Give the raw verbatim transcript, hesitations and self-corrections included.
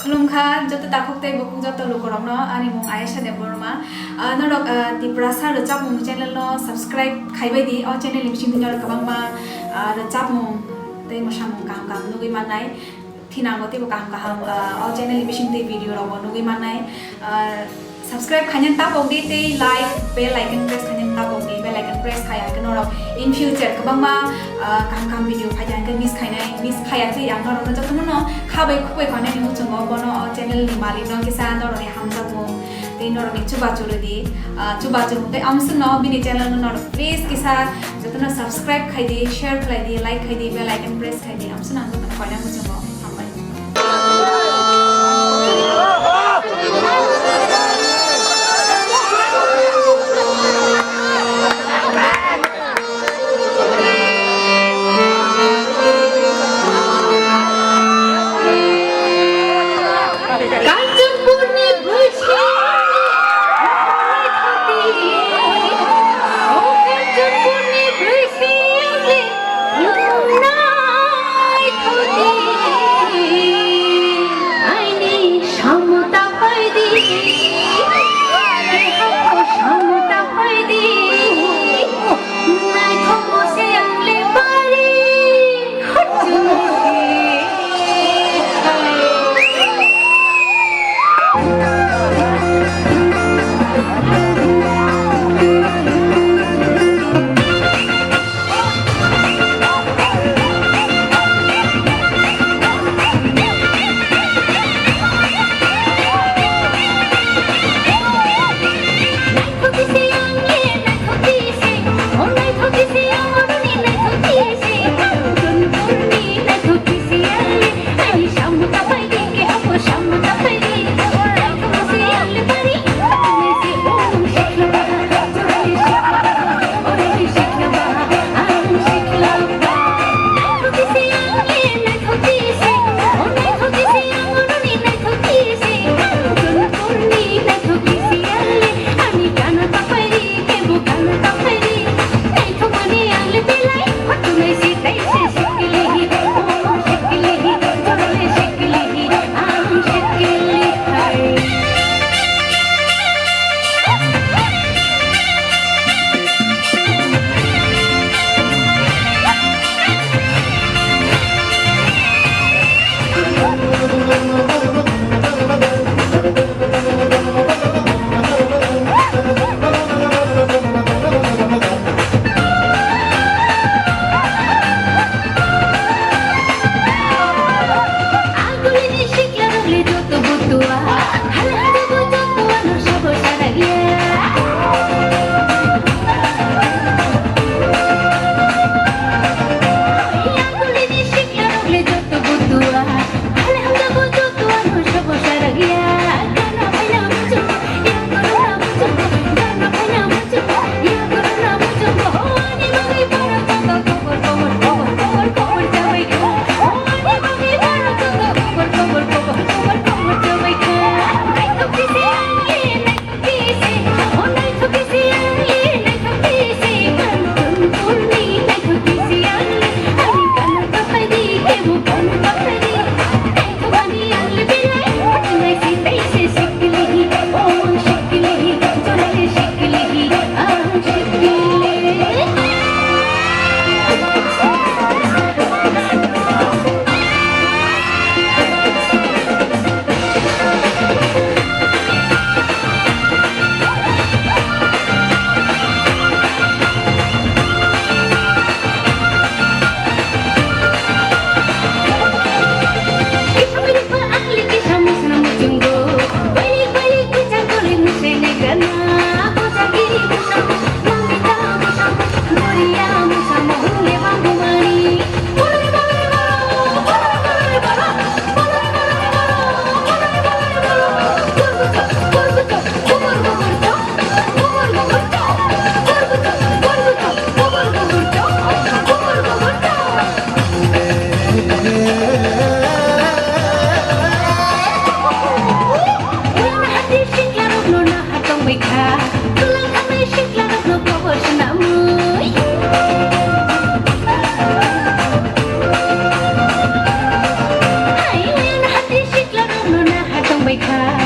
Khulumkha joto takhuk tei bukhuk joto lukurokno, ani mung Ayesha Debbarma. Ah, norok, ah, Tiprasa rwchapmung channel no subscribe khaibai di. O channel ni bisingtwi norok kwbangma, ah, rwchapmung tei mwsamung kaham kaham nugwi mannai. Thinango teibo kaham kaham, ah, o channel ni bisingtwi video rokbo nugwi mannai. Ah, subscribe khainani tapok di tei like, bell icon press khainani tapok di, bell icon press khai hwnkhe norok in future kwbangma, ah, kaham kaham video phai hwnkhe miss khainai, miss khaiya tei ang norokno jotono no khabai khukbai khainani muchungo bono o channel ni malik no kisa norokni hamjakmung tei norokni chubachu rwdi, ah, chubachu tei amswkno bini channel no norok please kisa jotono subscribe khai di, share khlai di, like khai di, bell icon press khai di, amswkno ang jotono koinani muchungo. Kanchanpurni bwswng, o Kanchanpurni bwswng. Naithokdi, aini samung tapaidi, samung tapaidi, naithokmo se ang le pari, hotchunsi. Kha